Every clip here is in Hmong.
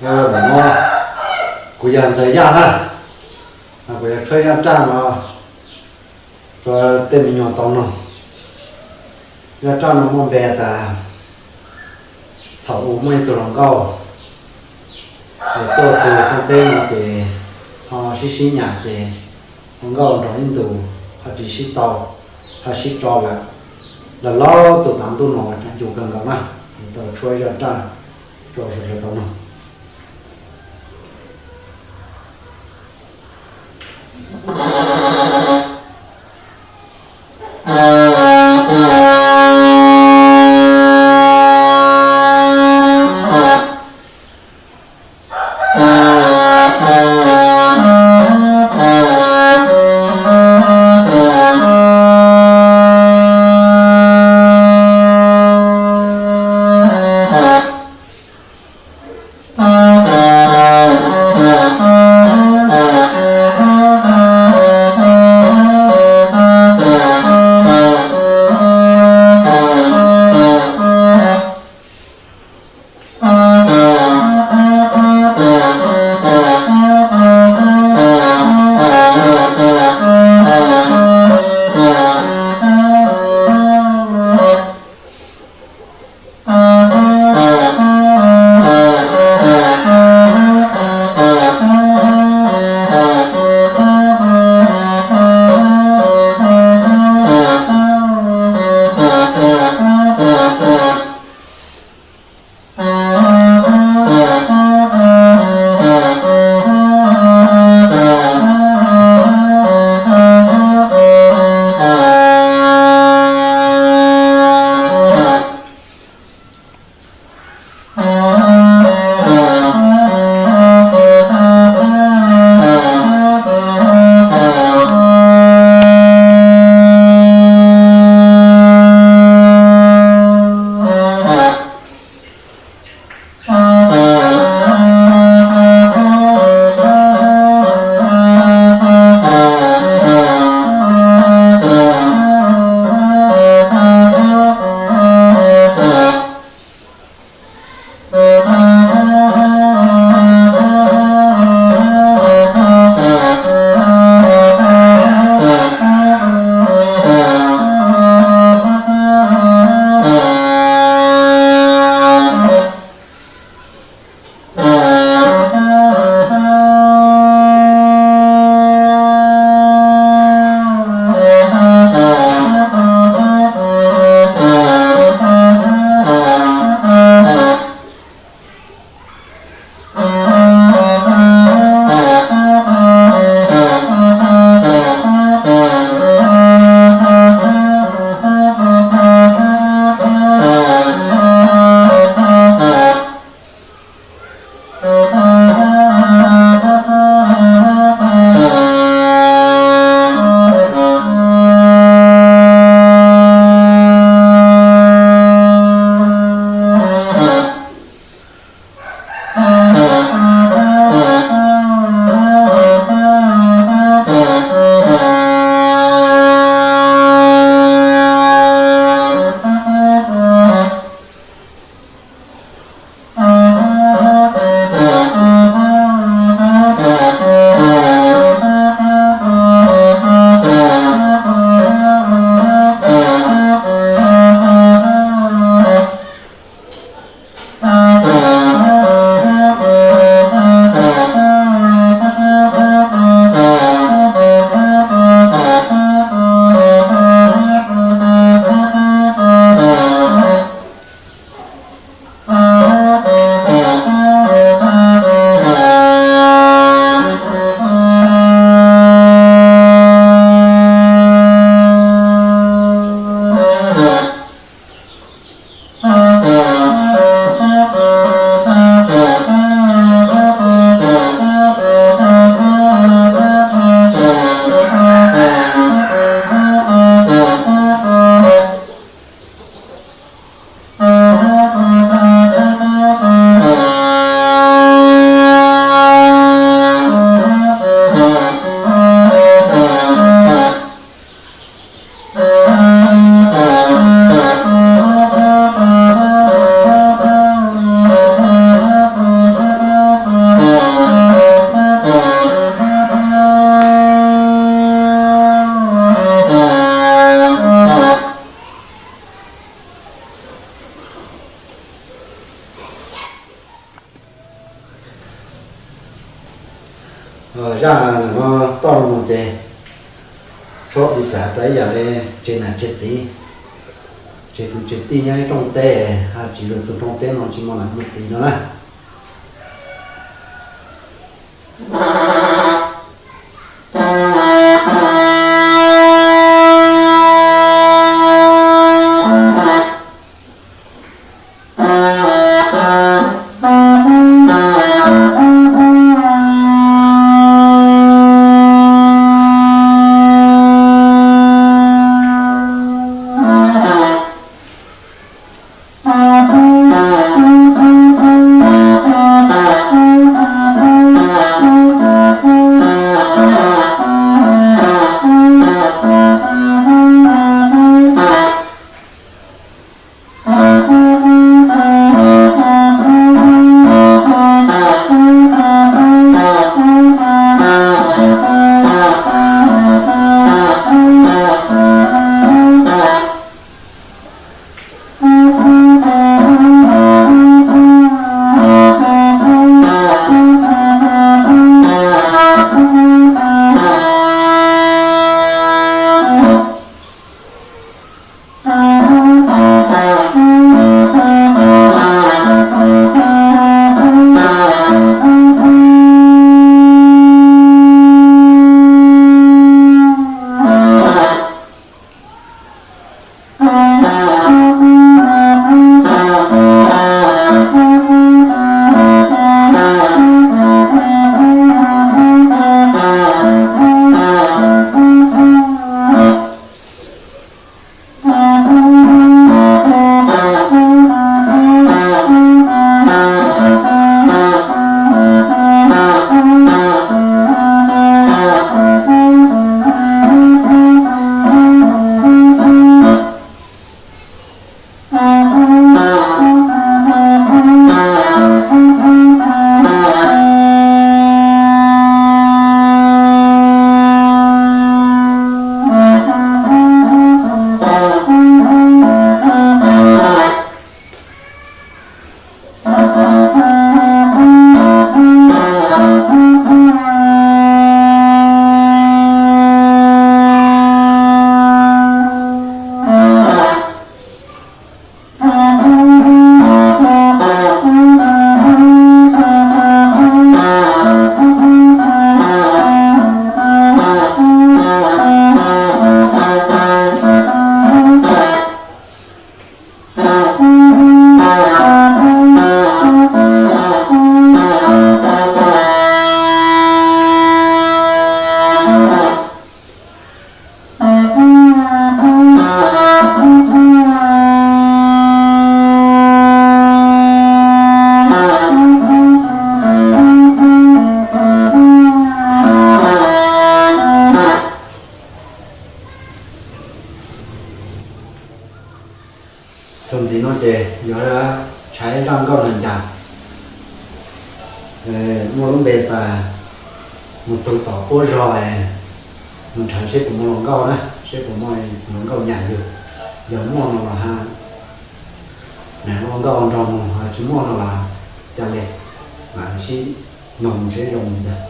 Ntawm no kuv yog Ntxawm Yaj na, kuv yuav tshuab zaj raj no rau tej me nyuam tau mloog. Zaj raj no muaj npe tas thaum ub muaj ib tug hluas nkauj es tuaj txug thoob teb no ces ho sib sib nyam ces hluas nkauj nrog ib ntus ho tsis sib tau, ho sib tso lawm. Lawv laub txug tav ntuj no tsaus ntuj kawg nkaus na, tau tshuab zaj raj rau sawv daws tau mloog. Zaj no toj los mus ces tshuav piv xam rau ib yam li tseg nam tseg txiv, tseg kwv tseg tij nyob ib rooj teb, ho tsis lug txug rooj teb no tsis muaj nam muaj txiv no na. Thaum ntxiv no ces yuav tshaiv zaj nkauj no cas muaj lub npe tas mus txog tom puab zog, mus nrhav seb puas muaj hluas nkauj na, seb puas muaj hluas nkauj nyam yug. Yog muaj no los ha, nam hluas nkauj nrog mus, ho tsis muaj no los ca le, mam sib nug mus seb zoo li cas.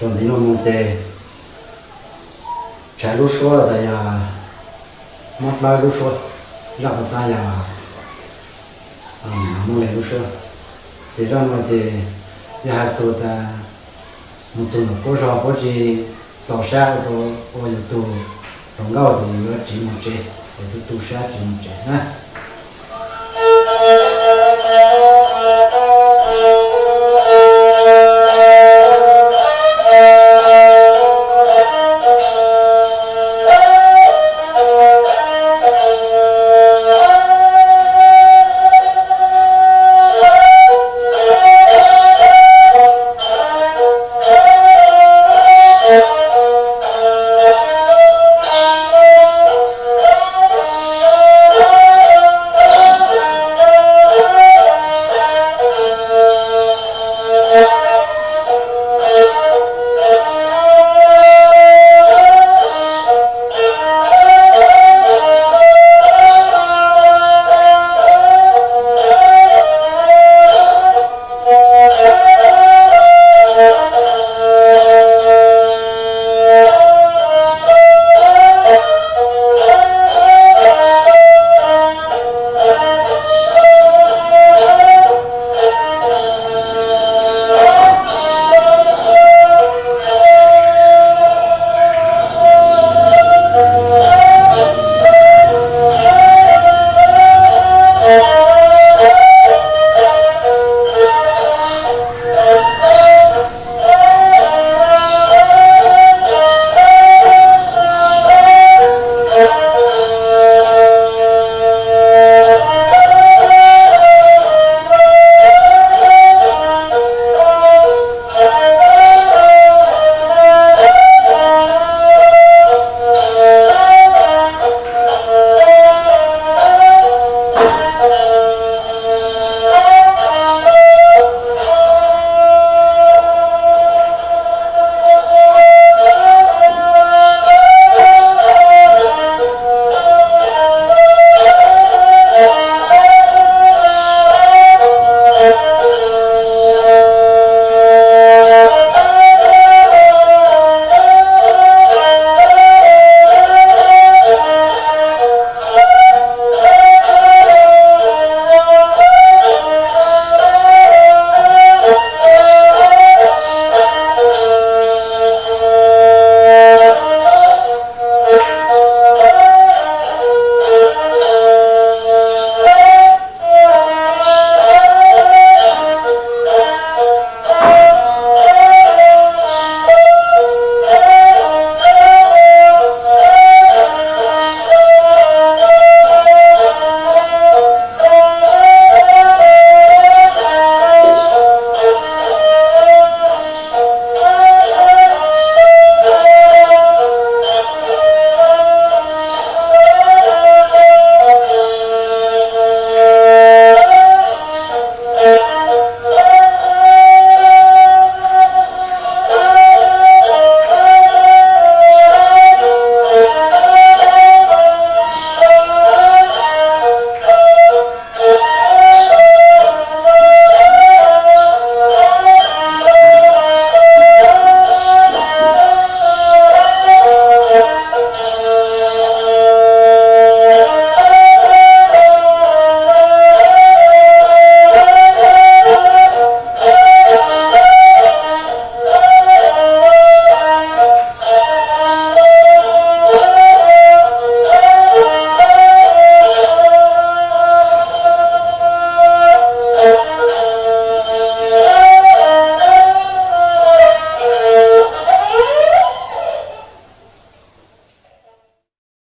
Txuas ntxiv no mus ces tshav lub suab tas yog mob plawv lub suab, zaj qhov tab yog mob le lub suab. Ces zaj no ces yog hais txog tas mus txog ntawm qub zog puab tsis txaus sab ua rau ua yus tug hluas nkauj ces yus yuav tsiv mus tsev, es tu tu sab tsiv mus tsev na.